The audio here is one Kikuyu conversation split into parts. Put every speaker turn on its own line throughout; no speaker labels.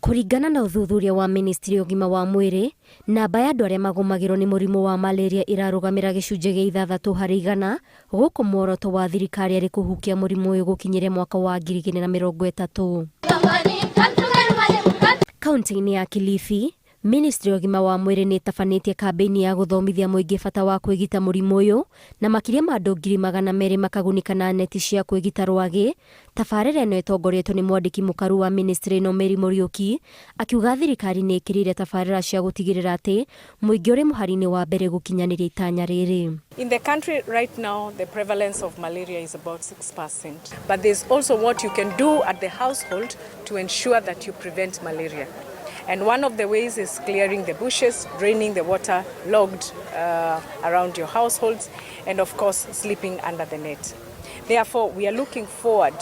Kũringana na ũthuthuria wa ministry ya ũgima wa mwĩrĩ, namba ya andũ arĩa magũmagĩrwo nĩ mũrimũ wa malaria ĩrarũgamĩra gĩcunjĩ gĩa 60% gũkũ muoroto wa thirikari arĩ kũhukia mũrimũ ũyũ gũkinyĩria mwaka wa 2030. Kaunti-inĩ ya Kilifi, Ministry ya ũgima wa mwĩrĩ nĩ ĩtabanĩtie kambĩini ya gũthomithia mũingĩ bata wa kwĩgita mũrimũ ũyũ na makĩria ma andũ 200,000 makagunĩka na neti cia kwĩgita rwagĩ. Tabarĩra ĩno ĩtongoretio nĩ mwandĩki mũkaru wa ministry ĩno Mary Mũriũki akiuga thirikari nĩ ĩkĩrĩire tabarĩra cia gũtigĩrĩra atĩ mũingĩ ũrĩ mũhari-inĩ wa mbere gũkinyanĩria itanya rĩrĩ.
In the country right now, the prevalence of malaria is about 6%. But there's also what you can do at the household to ensure that you prevent malaria. And one of the ways is clearing the bushes, draining the water logged around your households, and of course, sleeping under the net. Therefore, we are looking forward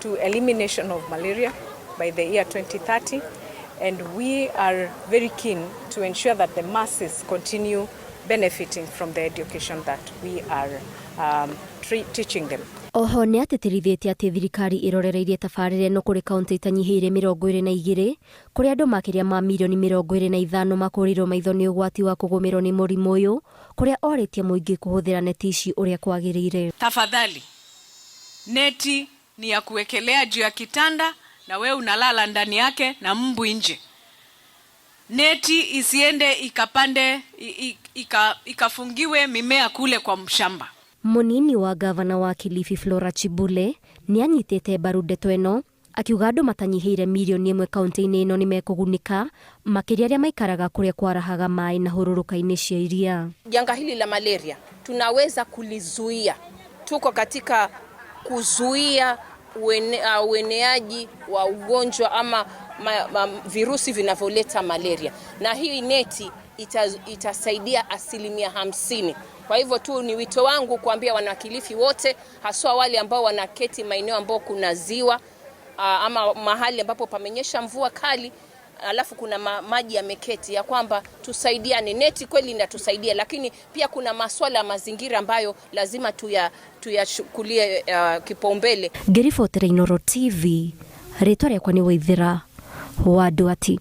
to elimination of malaria by the year 2030, and we are very keen to ensure that the masses continue benefiting from the education that we are teaching them.
Oho nĩ atĩtĩrithĩtie atĩ thirikari ĩrorereirie tabarĩra ĩno kũrĩ kaunti itanyihĩire 22 kũrĩa andũ makĩria ma mirioni 25 makũrĩirwo maitho nĩ ũgwati wa kũgũmĩrwo nĩ mũrimũ ũyũ, kũrĩa orĩtie mũingĩ kũhũthĩra neti ici ũrĩa kwagĩrĩire.
Tafadhali, neti ni ya kuwekelea juu ya kitanda na we unalala ndani yake na mbu nje. Neti isiende ikapande ikafungiwe mimea kule kwa mshamba.
Munini wa gavana wa Kilifi Flora Chibule nĩ anyitĩte mbaru ndeto ĩno akiuga andũ matanyihĩire mirioni 1 kaunti-inĩ ĩno nĩ mekũgunĩka makĩria arĩa maikaraga kũrĩa kwarahaga maĩ na hũrũrũka-inĩ cia iria.
Janga hili la malaria tunaweza kulizuia, tuko katika kuzuia ueneaji wa ugonjwa ama virusi vinavyoleta malaria, na hii neti itasaidia 50%. Kwa hivyo tu ni wito wangu kuambia wanakilifi wote, haswa wale ambao wanaketi maeneo ambao kuna ziwa ama mahali ambapo pamenyesha mvua kali alafu kuna maji yameketi, ya kwamba tusaidiane. Neti kweli inatusaidia, lakini pia kuna masuala ya mazingira ambayo lazima tuyachukulie kipaumbele.
Ngĩribotera Inooro TV, rĩtwa rĩakwa nĩ Waithera wa Nduati.